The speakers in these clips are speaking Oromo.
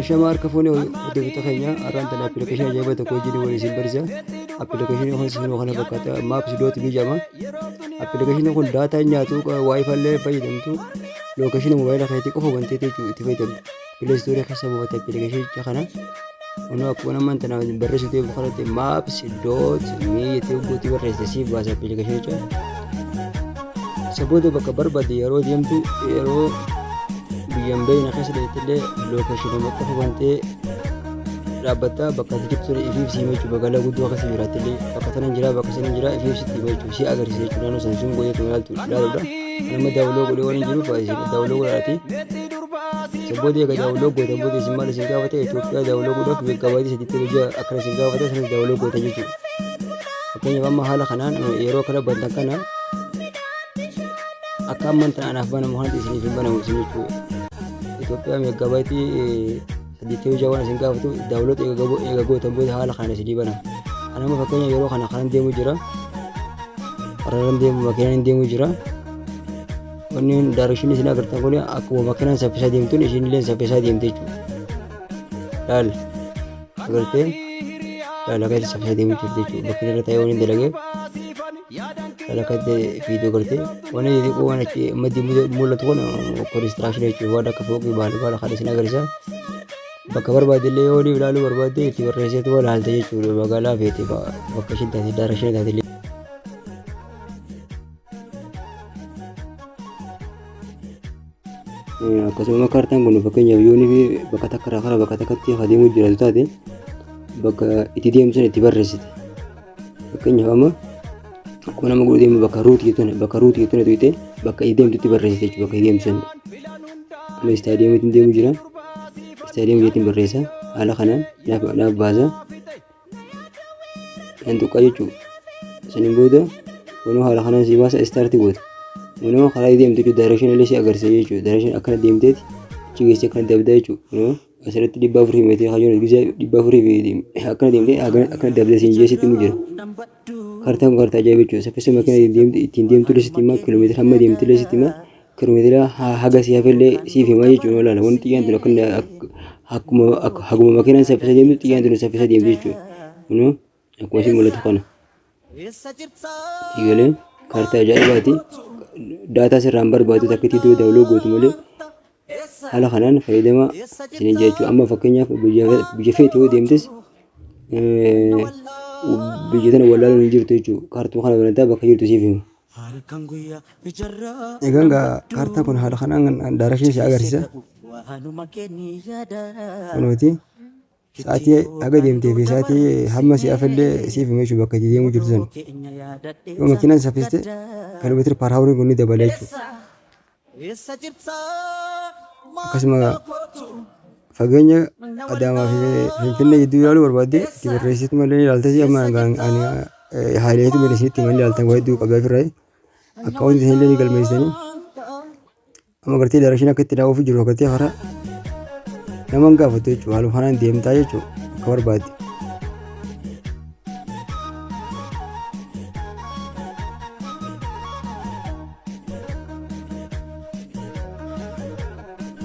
Ashama harka fuunee hordoftoota keenya, har'aan tana appilikeeshinii ajaa'ibaa tokko wajjin wal isin barsiisa. Appilikeeshiniin kunis isinuma kana fakkaata. Maps dot me jedhama. Appilikeeshiniin kun daataa hin nyaatu, WiFi illee fayyadamtu. Lookeeshinii moobaayila keetii qofa banteeti jechuudha itti fayyadamtu. Play Store keessa buufata appilikeeshinicha kana. Kunoo akkuma nama tana barreessu ta'e kanatti maps dot me jettee gootii barreessite siif baasa appilikeeshinicha. Isa booda bakka barbaadde yeroo deemtu, yeroo biyyan beeyna keessa deemtellee, lookeeshinuma qofa bantee dhaabbatta. Bakka ati jirtu sana ifiif si hima jechuudha. Magaalaa guddoo keessa jiraattellee, bakka tanan jira, bakka sanan jira, ifiif sitti hima jechuudha. Si agarsiisa jechuudha. Naannoo sana sun godhee ilaaltu ilaaluudha. Nama download godhee waan hin jiruuf isin download godhaati. Isa booda egaa download gootan booda isin maal isin gaafata? Itoophiyaa download godhuuf megabyte 86 akkana isin gaafata. Sanis download gootan jechuudha. Fakkeenyaaf amma haala kanaan yeroo kana bantan kana, akka amman tana anaaf banamu kanatti isiniif hin banamu isin jechuudha. Itoophiyaa megabyte 86 waan isin gaafatu download eega gootan booda haala kanaan isinii banama. Ani amma fakkeenya yeroo kana kanan deemu jira. Karaan deemu makiinaan deemu jira. Wanni direction isin agartan kun akkuma makiinaan saffisaa deemtuun ishiin illee saffisaa deemte jechuudha. Laal, agartee, laal, akka itti saffisaa deemu jirti jechuudha. Bakki irra taa'ee waan hin dalagee laal, akka itti fiidoo gartee wanni xixiqqoo waan achi maddi mul'atu kun construction jechuudha. Waan akka fooqii baala baala kan isin agarsiisa. Bakka barbaadde illee yoo ilaaluu barbaadde itti barreesseetu ilaalta jechuudha. Magaalaa feete, bakka ishiin taate, direction taate illee. Akkasuma kaartaan kun fakkeenyaaf yoo inni bakka takka irraa kara bakka takkatti adeemuu jiraatu taate, bakka itti deemtu sana itti barreessite. Fakkeenyaaf amma akkuma nama godhu deemu, bakka route jettu, bakka route jettu tuyte, bakka itti deemtu itti barreessite jechuudha, bakka itti deemtu sana. Amma istaadiyeemiitti deemu jira. Istaadiyeemii jettiin barreessa. Haala kanaan naaf baasa. Kan tuqaa jechuudha. Saniin booda kunoo haala kanaan si baasa, start goota. Kunoo karaa deemtu jechuudha. Direction illee si agarsiisa jechuudha. Direction akkana deemteeti achi geessee akkana dabdaa jechuudha. Kunoo asirratti 400 meetira kan jiru gisee 400 fi akkana deemtee akkana dabdee siin jeesitti mu jira. Kaartaan kun kaartaa ajaa'iba jechuudha. Saffisa makiinaa ittiin deemtu illee sitti hima. Kiiloomeetira hamma deemtu illee sitti hima. Kiiloomeetira haga si hafe illee siif hima jechuudha. Olaana wanti xiyyaan tun akkana akkuma haguma makiinaan saffisa deemtu xiyyaan tun saffisa deemtu jechuudha. Kunoo akkuma isin mul'atu kana. Eegalee kaartaa ajaa'ibaati. Daataa sirraan barbaadu takkitti iddoo download gootu malee haala kanaan fayyadama isin jechuudha. Amma fakkeenyaaf biyya feete yoo deemtes biyya tana wallaaluun hin jirtu jechuudha. Kaartuu kana banataa bakka jirtu siif hima. Egaan kaartaa kun haala kanaan direction si agarsiisa. Kunooti sa'aatii haga deemtee fi sa'aatii hamma si hafellee siif hima jechuudha, bakka itti deemuu jirtu sana. Yoo makiinaan saffiste kiiloomeetira per hour kun ni dabala jechuudha. Akkasuma fageenya Adaamaa fi Finfinnee jidduu ilaaluu barbaadde itti barreessitu malee ni ilaalta. Si amma ani haaleetu malee isinitti himan ilaaltan waa hedduu qabdaa ofirraa akka wanti isin illee ni galmeessitanii. Amma gartee direction akka itti daawwatu jiru agartee karaa nama hin gaafattu jechuudha. Haaluma kanaan deemtaa jechuudha akka barbaadde.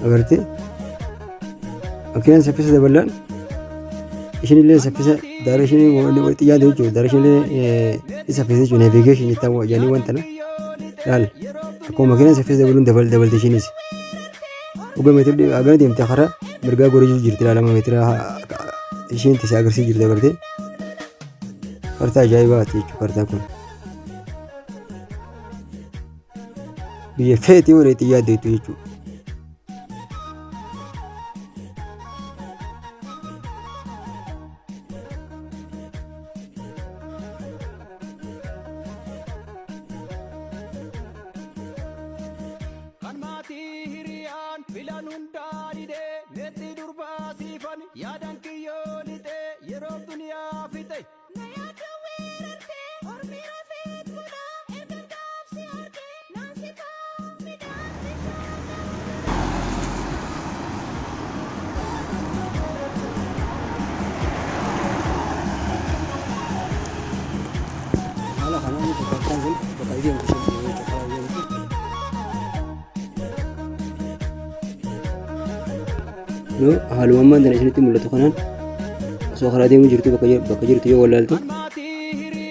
Agartee, makiinaan saffisa dabalaan ishiin illee saffisa direction xiyyaatu jechuudha. Direction illee saffisa jechuudha. Navigation jettaa jedhanii wanta na laal, akkuma makiinaan saffisa dabaluun dabalte ishiinis. Dhuga meetira hagana deemte karaa mirgaa goree jirti, ilaalama meetira isheen itti si agarsiisu jirti agartee. Kaartaa ajaa'ibaati jechuudha kaartaan kun. Biyya feetee warra itti yaaddeettu jechuudha. Kan maatii hiriyaan filan hundaa didee, meexxii durbaa siifan yaadan kiyyoo lixee yeroo duniyaa fixe. Na yaadda weerartee ormi rafeet bulaa, ergan gaafsi argee naan sifaa midhaan bishaan. Haala kanaan kaartaan kun bakka deemtu isheen jechuudha, karaa deemtu. No, haaluma ammaan tana isinitti mul'atu kanaan osoo karaa deemuu jirtu bakka jirtu yoo wallaalte,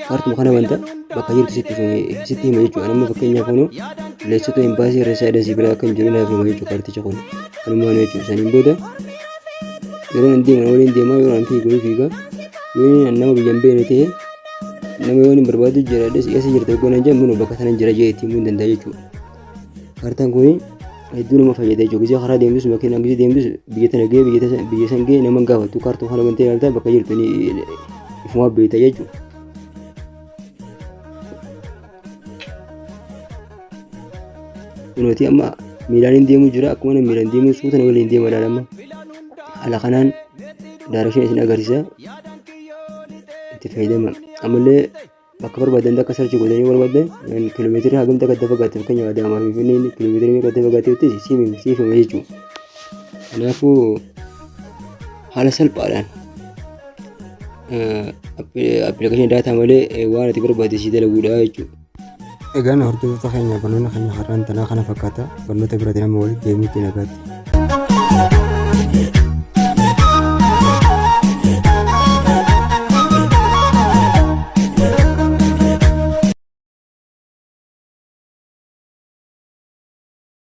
kaartuma kana wanta bakka jirtu sitti hima jechuudha. Amma fakkeenyaaf kunoo Leessotoo Embassy Residence bira akka hin jiru naaf hima jechuudha kaarticha kun. Kanumaan jechuudha. Saniin booda yeroo an deemu waliin deemaa, yeroo an fiigu ni fiiga. Yoo nama biyya hin beekne ta'e, nama yoo hin barbaadu jira eessa jirta goona jedhan, mun bakka sana jira jee itti himuu hin danda'a jechuudha. Kaartaan kun hedduu nama fayyada jechuudha. Gizee karaa deemtus, makiinaan gizee deemtus, biyya tana gahee biyya san gahee nama hin gaafattu, kaartuu kana bantee ilaalta, bakka jirtu ni ifumaa beekta jechuudha. Kunooti amma miilaan hin deemuu jira, akkuma nama miilaan deemuu suuta nama waliin deema ilaalama. Haala kanaan direction isin agarsiisa, itti fayyadama. Ammallee bakka barbaadan akka search godhanii barbaadan, kiiloomeetira hagamta akka adda fagaatte, fakkeenyaaf Adaamaa Finfinneen kiiloomeetira meeqa adda fagaatte siif hima jechuudha. Kanaafuu haala salphaadhaan application data malee waan ati barbaadde si dalaguudha jechuudha. Egaan hordoftoota keenya, barnoonni keenya har'aan tanaa kana fakkaata. Barnoota biraatiin amma walitti deemuutti nagaatti.